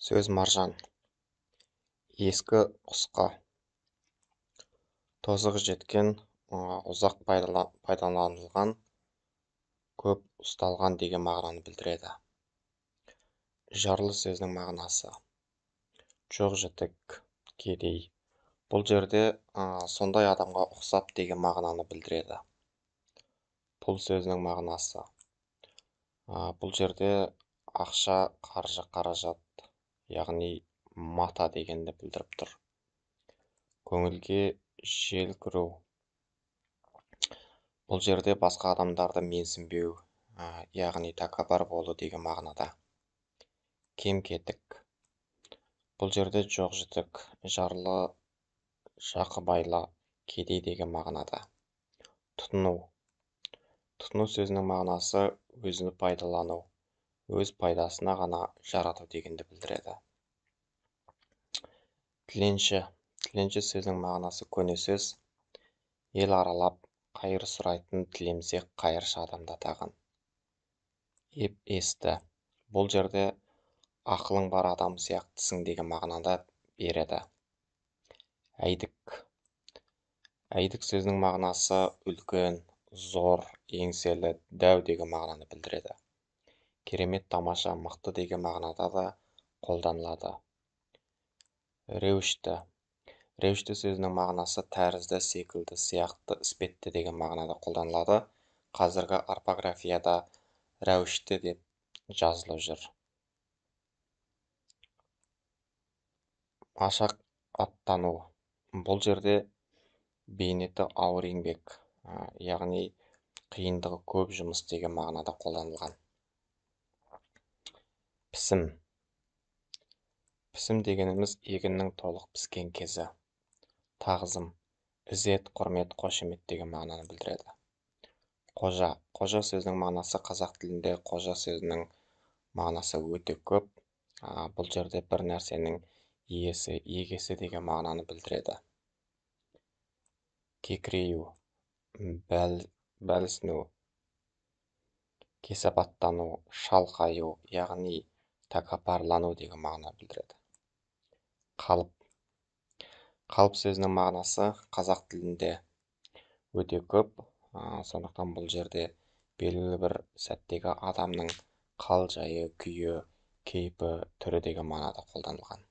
Сөз маржан. Ескі құсқа. Тозығы жеткен, ұзақ пайдаланылған, көп ұсталған деген мағынаны білдіреді. Жарлы сөзінің мағынасы жоқ жітік, кедей. Бұл жерде сондай адамға ұқсап деген мағынаны білдіреді. Пұл сөзінің мағынасы бұл жерде ақша, қаржы, қаражат, яғни мата дегенді білдіріп тұр. Көңілге жел кіру. Бұл жерде басқа адамдарды менсінбеу, яғни тәкаппар болу деген мағынада. Кем-кетік. Бұл жерде жоқ жітік, жарлы, жақыбайлы, кедей деген мағынада. Тұтыну. Тұтыну сөзінің мағынасы өзіні пайдалану, өз пайдасына ғана жарату дегенді білдіреді. Тіленші. Тіленші сөзінің мағынасы көне сөз. Ел аралап, қайыр сұрайтын тілемсек қайыршы адамды атаған. Еп есті. Бұл жерде ақылың бар адам сияқтысың деген мағынада береді. Әйдік. Әйдік сөзінің мағынасы үлкен, зор, еңселі, дәу деген мағынаны білдіреді. Керемет, тамаша, мықты деген мағынада да қолданылады. Реуішті. Реуішті сөзінің мағынасы тәрізді, секілді, сияқты, іспетті деген мағынада қолданылады. Қазіргі орфографияда рәуішті деп жазылып жүр. Машақаттану. Бұл жерде бейнеті ауыр еңбек, яғни қиындығы көп жұмыс деген мағынада қолданылған. Пісім. Пісім дегеніміз егіннің толық піскен кезі. Тағзым, ізет, құрмет, қошемет деген мағынаны білдіреді. Қожа. Қожа сөзінің мағынасы қазақ тілінде қожа сөзінің мағынасы өте көп. Бұл жерде бір нәрсенің иесі, егесі деген мағынаны білдіреді. Кекірею, бәлсіну, кесапаттану, шалқаю, яғни тәкаппарлану деген мағына білдіреді. Қалып. Қалып сөзінің мағынасы қазақ тілінде өте көп, сондықтан бұл жерде белгілі бір сәттегі адамның қал жайы, күйі, кейпі, түрі деген мағынада қолданылған.